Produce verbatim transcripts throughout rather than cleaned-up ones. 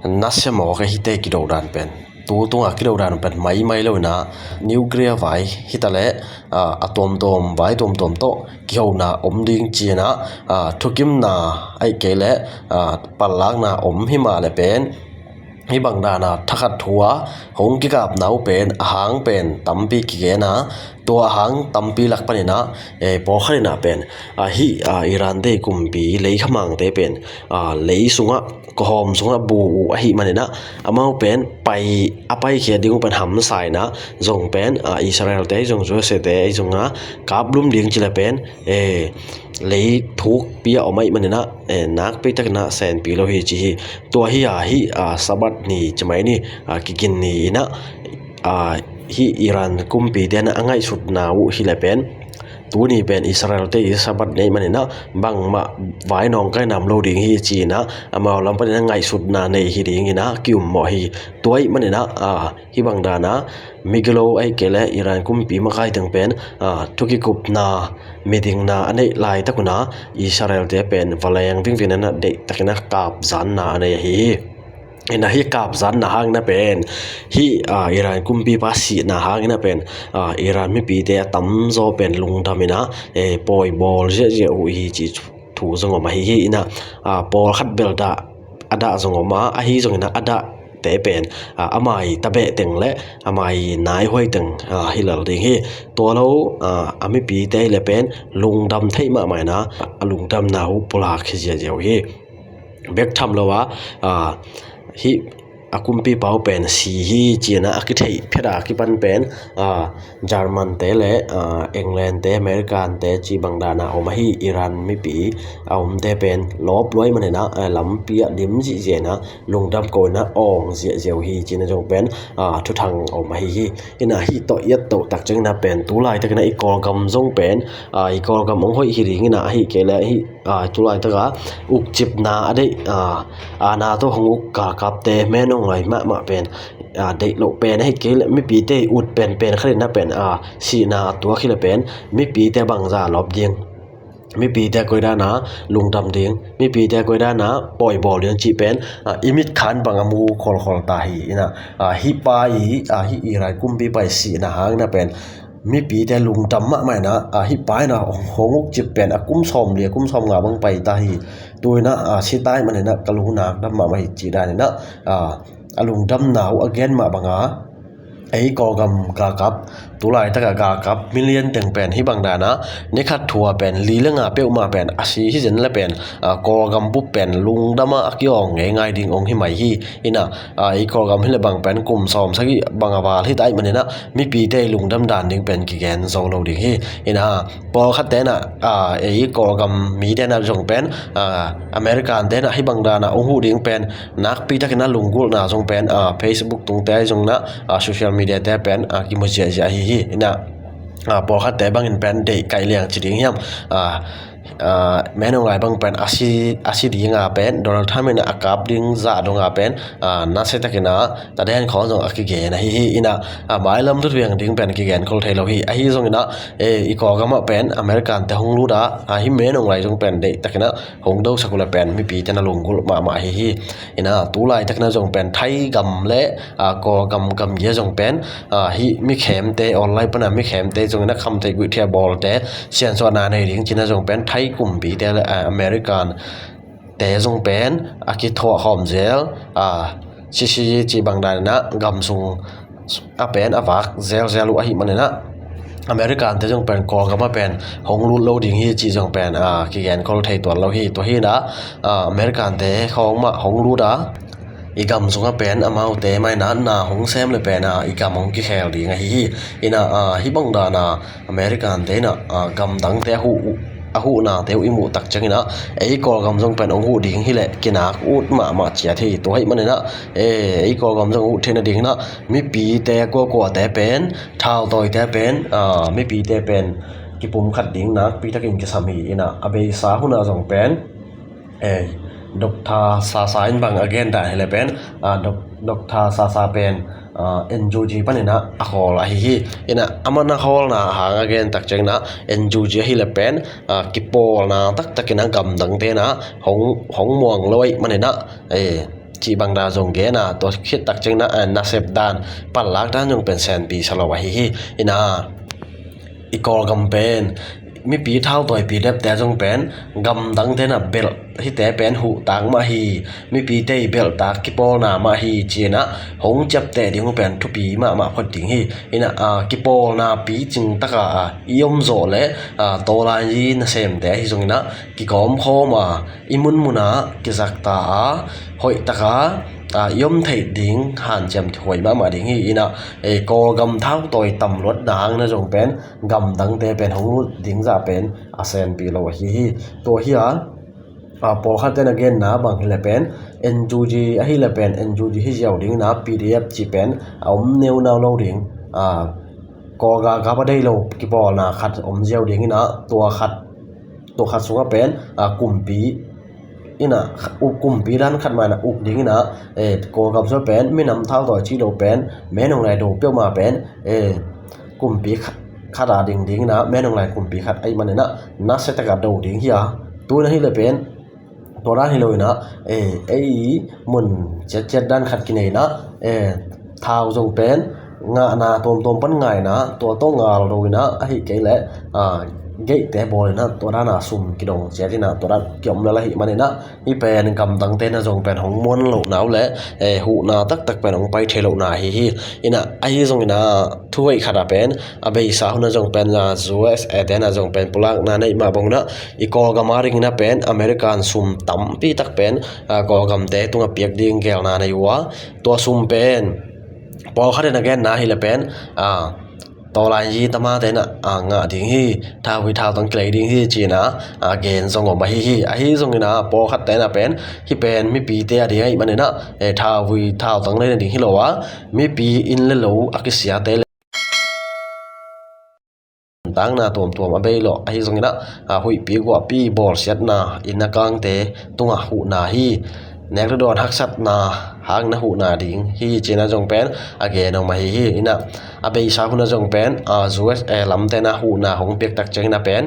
nasia mawk a hite kidodan pen, tu tunga kidodan pen maimai lo inah, nuclear vai hita le, a, a tuamtuam vai tuamtuam tawh kihona om ding ci inah, a, thukimna ahih kei le, a, pallakna om hi mah le pen, hih bang dana thakhat thu a hong kikapna uh pen a hang pen tampi kigen a, tua a hang tampi lak paninah, eh, pawlkhat inah pen, a, hih, a, Iran te kumpi leikhamangte pen, a, lei sungah, kawhawm sungah bu uh ahih maninah, amau pen pai, a paikhia ding uh pen hamsa inah, zong pen, a, Israel te zong, U S A te zong a kaplum ding ci le pen, eh, lei thukpi a om ahih maninah, eh, nakpi takinah senpi lo hi ci hi. Tua hi a, hih, a, Sabbath ni ci mai ni, a, kigin ni inah, a, hih Iran kumpite na a ngaihsutna uh hi le pen, tuni pen Israel te i Sabbath ni ahih maninah bangmah vai nawngkai nam lo ding hi ci inah, amau lam paninah ngaihsutna nei hi ding inah ki-um mawh hi. Tua ahih maninah, a, hih bang dana migilo ahih kei le Iran kumpi makai teng pen, a, thukikupna, midingna a neih laitak unah Israel te pen valeng vingving inah deihtakinah kapzanna a nei ahi hi. Inah hih kapzanna hangin a pen, hih, a, Iran kumpipa sihna hangin a pen, a, Iran mipite a tamzaw pen lungdam inah, eh, pawibawl ziahziah uh hi ci thu zong om ahi hi. Inah, a, pawlkhat bel dah, a dah zong om a, ahi zongin a, a dahte pen, a, a mai tabeh teng le a mai naihuai teng, a, hi lel ding hi. Tua lo, a, a mipite hi le pen lungdam theih mahmah inah, a lungdamna uh pulak hi ziahziah uh hi. Bek tham lo a, a, hih a kumpipa uh pen si hi ci inah a kitheih phet a kipan pen, a, German te le, a, England te, American te cih bang dana om ahi Iran mipi a omte pen lawp lua ahih maninah, a, lampi ah dim zihziah inah lungdam ko inah awng ziahziah uh hi ci inah zong pen, a, thuthang om ahi hi. Inah hih tawh i et toh tak ciang inah pen tu laitakinah i Kawlgam zong pen, a, i Kawlgam hong hoih hi ding inah ahih kei le hih, a, tu laitaka ukcipna a deih, a, aana tawh hong uk galkapte, menonglai mahmah pen, a, deih loh pen ahih kei le mipite ut penpen khat inah pen, a, sihna a tuak hi le pen mipite bangza lawp ding, mipite koi dana lungdam ding, mipite koi dana pawibawl ding cih pen, a, i mitkhan bang a mu khawlkhawl ta hi. Inah, a, hih pa i, a, hih Iran kumpipa i sihna hangin a pen mipite lungdam mahmah inah, a, hih pa inah hong ukcip pen a kum sawmli, a kum sawmnga bang pai ta hi. Tu inah, a, si ta ahih maninah ka lu nakdam mahmah hi cih dan inah, a, a lungdamna uh a gen mah banga, ei Kawlgam galkap, tu laitaka galkap million teng pen hih bang dana ni khat thu a pen li le nga peuhmah pen a si hi zen le pen, a, Kawlgam bup pen lungdama a kiawng ngeingai ding hong hi mai hi. Inah, a, ei Kawlgam hi le bang pen kum sawm sagih bang a val hi ta ahih maninah mipite i lungdam dan ding pen kigen zo lo ding hi. Inah pawlkhatte inah, a, ei Kawlgam mite inah zong pen, a, American te inah hih bang dana hong huh ding pen nakpi takinah lunggulhna zong pen, a, Facebook tungte ahi zongin ah, a, social media te pen, a, kimu ziahziah ahi hi. Inah, a, pawlkhatte bangin pen deih kaih liang ci ding hiam, a, a, menonglai bang pen a si, a si dinga pen Donald Trump inah a kap ding zah donga pen, a, nasia takinah taden khawng zong a kigen ahi hi. Inah, a, mailam thupiang ding pen kigen khol thei lo hi. Ahi zonginah, e, i Kawlgamah pen American te hong lut a, a, hih menonglai zong pen deih takinah hong dosak uh le pen mipite na lunggulh mahmah ahi hi. Inah tu laitakinah zong pen Thai gam le, a, Kawlgam gamgi ah zong pen, a, hih mikhemte online pana mikhemte zongin a khamtheih guihtheih a bawlte siansuahna nei ding cinah zong pen Thai kumpite le, a, American te zong pen a kithuah khawm zel, a, sisi cih bang daninah gam sung a pen a vak zelzel uh ahih maninah American te zong pen Kawlgamah pen hong lut lo ding hi cih zong pen, a, kigen khol thei tuan lo hi. Tua hinah, a, American te khawng mah hong lut a, i gam sungah pen amaute mah inah na hong sem le pen, a, i gam hong kikhel ding ahi hi. Inah, a, hih bang dana American te inah, a, gamdangte a huh uh, a huhnate uh i muh tak cianginah ei Kawlgam zong pen hong huh ding hileh kinak ut mahmah ciat hi. Tua ahih maninah, e, ei Kawlgam zong huh theihna dinginah mipite kuakuate pen, thautawite pen, a, mipite pen kipumkhat ding nakpi takin kisam hi. Inah a beisa hunah zong pen, e, Doctor Sasa in bang a gen dan hileh pen, a, Doc-, Doctor Sasa pen, a, N U G paninah a khawl ahi hi. Inah aman a khawlna hang a gen tak cianginah N U G ahileh pen, a, kipawlna taktakinah gamdangte inah hong, hong muang lo ahih maninah, e, cih bang dan zong gen a, tua khit tak ciangin ah, eh, nasep dan, panlak dan zong pen senpi sa lo ahi hi. Ina, i Kawlgam pen mipi thautawi pi depte zong pen gamdangte na belh hite pen huhtak mah hi, mipite i belhtak kipawlna mah hi, ci-in ah hong ciapteh ding uh pen thupi mahmah phot ding hi. Ina, ah, kipawlna picing taka, ah, i om zawh le, ah, tawlaini nasemte ahi zongin ah kikawmkhawm a, i munmunah kizakta a, hoihtaka, ah, i om theih ding hanciam huai mahmah ding hi. Ina, eh, Kawlgam thautawi tamluatna hangin ah zong pen gamdangte pen hong lut ding zah pen a senpi lo ahi hi. Tua hi a, ah, pawlkhatte na genna bang hileh pen N U G ahileh pen N U G hi ziau ding ina, P D F cih pen a om neunau lo ding. Ah, Kawlgam kapa dei lo kipawlna khat om ziau ding ina, tua khat, tua khat sungah pen, ah, kumpi ina, uk kumpi dan khat mah ina uk ding ina, eh, Kawlgam sungah pen minam thautawi cih lo pen, menong lai do peuhmah pen, eh, kumpi khat, khat a ding ding ina, menong lai kumpi khat ahih manin ah nasia taka do ding hi a, tu in ahileh pen tua dan hi lo ina, eh, ei mun ciatciat dan khat kinei ina, eh, thau zong pen ngahna tuamtuam pan ngaina, tua tawh ngal lo ina, ahih kei leh, ah, geihte bawl ina, tua dan a sum kidong ciat ina, tua dan kiom lel ahih manin ah, hih pen gamdangte na zong pen hong muan lohna uh le, eh, huhna taktak pen hong pai thei lohna ahi hi. Ina, ahi zongin ah, thu hoih khat a pen, a beisa hun a zong pen, ah, U S A te na zong pen pulakna neih mah bang ina, i Kawlgam a dingin ah pen American sum tampi tak pen, ah, Kawlgamte tungah piak ding gelna nei uh a, tua sum pen pawlkhat in a genna hileh pen, ah, tawlaini tamate na, ah, ngah ding hi, thau hui thautang kilei ding hi, ci-in ah, ah, gen zong om ahi hi. Ahi zongin ah pawlkhatte na pen, hih pen mipite a ding ahih manin ah, eh, thau hui thautang leina ding hi lo a, mipi inn le lo a kisiate le takna tuamtuam a bei lawh ahi zongin ah, ah, huihpi guahpi bawlsiatna, inn a kangte tungah huhna hi. Nek le dawn haksatna hangin ah huhna ding hi, ci-in ah zong pen a gen om ahi hi. Ina, a beisa hun a zong pen, ah, U S A lamte na huhna hong piak tak ciangin ah pen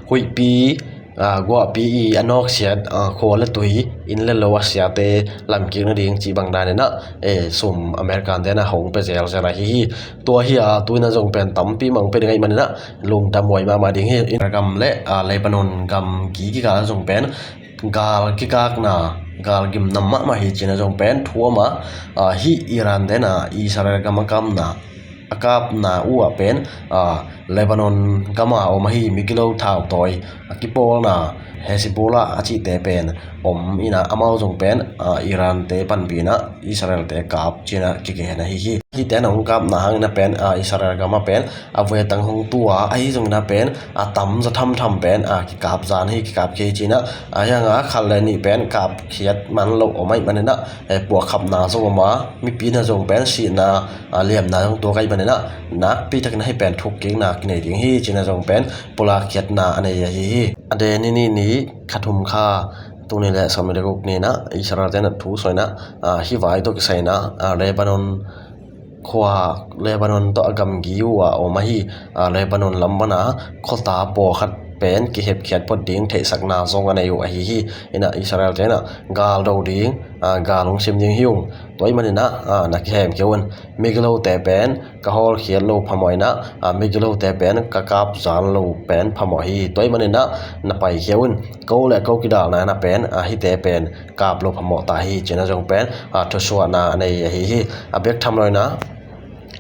huihpi, ah, guahpi i a nawksiat, ah, khua le tui, inn le lo a siate lamkik nading cih bang dan ina, eh, sum American te na hong pia zelzel ahi hi. Tua hi a, tu ina zong pen tampi mah hong pia ding ahih manin ah lungdam huai mahmah ding hi. Israel gam le, ah, Lebanon gamgi kikal ah zong pen gal kikakna, gal gimnam mahmah hi, ci-in ah zong pen thu om a, ah, hih Iran te na Israel gam a kapna, a kapna uh ah pen, ah, Lebanon gam a om ahi migilo thautawi a kipawlna Hezbollah a cihte pen om ina, amau zong pen, ah, Iran te panpih ina Israel te kap, ci-in ah kigen ahi hi. Hihte na hong kapna hangin ah pen, ah, Israel gam ah pen a vuitang hong tu a, ahi zongin ah pen a tam za thamtham pen, ah, kikap zan hi, kikap kei, ci-in ah, ah, hi hang a khat le nih pen kapkhiat man lo om ahih manin ah, eh, puahkhapna zong om a, mipi na zong pen sihna, ah, liamna zong tuak ahih manin ah, nakpi takin ah hih pen thukkikna kinei ding hi, ci-in ah zong pen pulakkhiatna a nei ahi hi. A deni ni ni kha thum kha, tul nih le sawmnih le guk ni ina Israel te na thu sawina, ah, hih vai tawh kisai ina, ah, Lebanon khua, Lebanon tawh a gamgi uh a om ahi, ah, Lebanon lam pana khuata pawlkhat pen kihepkhiat phot ding theihsakna zong a nei uh ahi hi. Ina Israel te na gal do ding, ah, gal hong sim ding hi ung. Tua ahih manin ah, ah, na kihemkhia un. Migilote pen ka hawlkhiat lo phamawh ina, ah, migilote pen ka kap zan lo pen phamawh hi. Tua ahih manin ah na paikhia un. Ko le ko kidalna ina pen, ah, hihte pen kap lo phamawh ta hi, ci-in ah zong pen, ah, thusuahna a nei ahi hi. A bek tham lo ina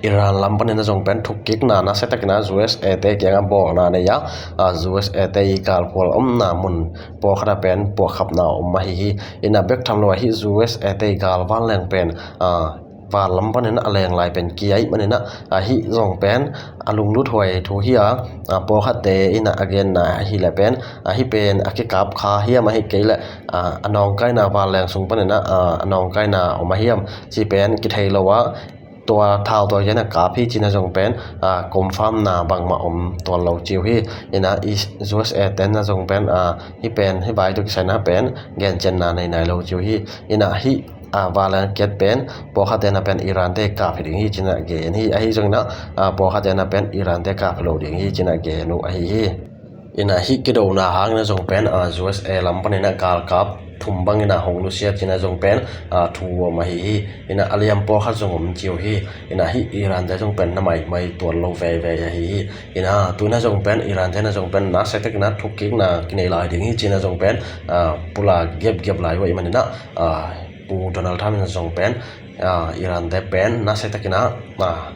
Iran lam panin ah zong pen thukkikna nasia takin ah U S A te kiangah bawlna a nei a, ah, U S A te i galphual omna mun pawlkhat ah pen puahkhapna om ahi hi. Ina bek tham lo ah hih U S A te i gal vanleng pen, ah, van lam panin a leng lai pen kia ahih manin ah, ah, hih zong pen a lunglut huai thu hi a, ah, pawlkhatte ina a genna ahih leh pen, ah, hih pen a kikap kha hiam, ahih kei leh, ah, a nawngkaina vanleng sung panin ah, ah, a nawngkaina om a hiam cih pen kithei lo a, tua thautawi te na kap hi, ci-in ah zong pen, ah, confirm na bangmah om tuan lo ci uh hi. Ina i U S A te na zong pen, ah, hih pen hih vai tawh kisai ina pen gencianna nei nai lo ci uh hi. Ina hih, ah, vanleng kiat pen pawlkhatte na pen Iran te kap hi ding hi, ci-in ah gen hi. Ahi zongin ah, ah, pawlkhatte na pen Iran te kap hi lo ding hi, ci-in ah gen uh ahi hi. Ina hih kidona hangin ah zong pen, ah, U S A lam panin ah galkap thum bangin ah hong nusia cih ah zong pen, ah, thu om ahi hi. Ina a liam pawlkhat zong om ci uh hi. Ina hih Iran te zong pen na maimai tuan lo veivei ahi hi. Ina tu in ah zong pen Iran te in ah zong pen nasia takin ah thukkikna kinei lai ding hi cih ah zong pen, ah, pulak giapgiap lai uh ahih manin ah, ah, Pu Donald Trump in ah zong pen, ah, Iran te pen nasia takin ah, ah,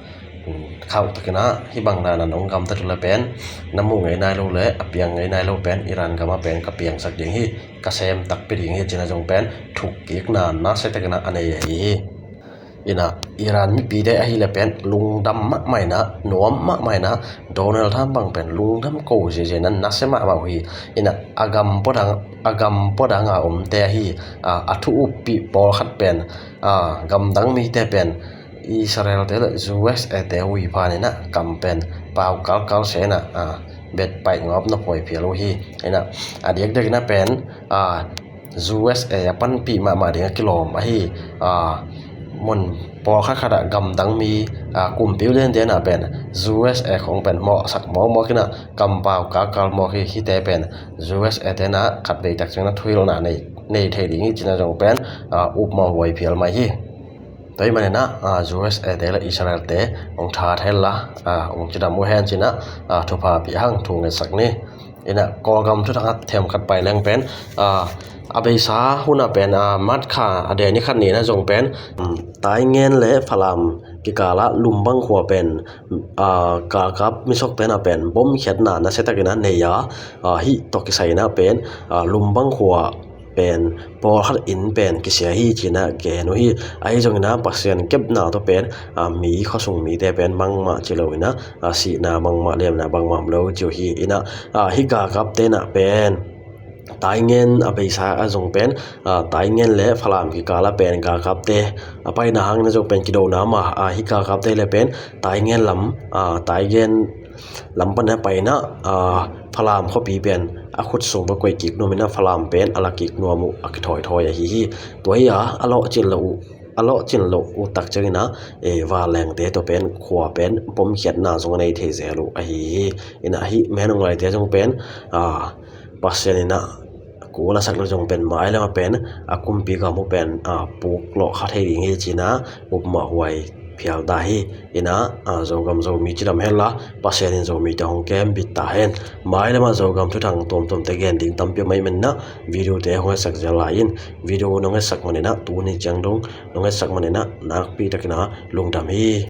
khauh takin ah hih bang dan a nong gamtat uh leh pen na muh ngei nai lo leh a piang ngei nai lo pen Iran gam ah pen ka piangsak ding hi, ka sem takpi ding hi cih ah zong pen thukkikna nasia takin ah a nei ahi hi. Ina Iran mipite ahih leh pen lungdam mahmah in ah, nuam mahmah in ah, Donald Trump bang pen lungdam ko ziahziah in ah nasia mahmah uh hi. Ina a gam puadang, a gam puadang a omte ahi, ah, a thu uppih pawlkhat pen, ah, gamdang mite pen Israel te leh U S A te uh hi phan in ah kam pen pau kalkal se in ah, ah, bet paih ngawp na phuai phial uh hi. Ina a diakdiak in ah pen, ah, U S A a panpih mahmah ding a kilawm ahi, ah, mun pawlkhat khat ah gamdang mi, ah, kumpi uh liante in ah pen U S A khong pen mawhsak mawkmawk in ah kam pau kalkal mawk hi. Hihte pen U S A te in ah khatvei tak ciangin ah thuhilhna nei, nei thei ding hi cih ah zong pen, ah, upmawh huai phial mai hi. Tua ahih manin ah, ah, U S A te leh Israel te hong that hen la, ah, hong cidam uh hen cih ah, ah, thupha pia hang, thu ngetsak ni. Ina Kawlgam thuthang ah themkhat pai leng pen, ah, a beisa hun ah pen, ah, March kha a deni khat ni in ah zong pen, um, Taingen leh Falam kikal ah Lumbang khua pen, ah, galkap misok te in ah pen bomkhiatna nasia takin ah nei a, ah, hih tawh kisai in ah pen, ah, Lumbang khua pen pawlkhat inn pen kisia hi cih ah gen uh hi. Ahi zongin ah Pasian kepna tawh pen, ah, mi khuasung mite pen bangmah ci lo in ah, ah, sihna bangmah, liamna bangmah om lo ci uh hi. Ina, ah, hih galkapte in ah pen Taingen a beisa ah zong pen, ah, Taingen leh Falam kikal ah pen galkapte a paina hangin ah zong pen kidona mah, ah, hih galkapte leh pen Taingen lam, ah, Taingen lam pan a paina, ah, Falam khuapi pen a khut sung va koih kik nuam in ah Falam pen a la kik nuam uh a kithawithawi ahi hi. Tua hi a, a lawhcin loh uh, a lawhcin loh uh tak ciangin ah, eh, vanlengte tawh pen khua pen bomkhiatna zong a nei thei zel uh ahi hi. Ina hih Min Aung Hlaing te zong pen, ah, Pasian in ah kul a sak leh zong pen mailam ah pen a kumpi gam uh pen, ah, puk lawh kha thei ding hi cih ah upmawh huai phial ta hi. Ina, ah, Zogam Zomi cidam hen la, Pasian in Zomite hong kembit ta hen. Mailam ah Zogam thuthang tuamtuamte gen ding tampi om ahih manin ah video te hong etsak zel lai in, video nong etsak manin ah tuni ciang dong nong etsak manin ah nakpi takin ah lungdam hi.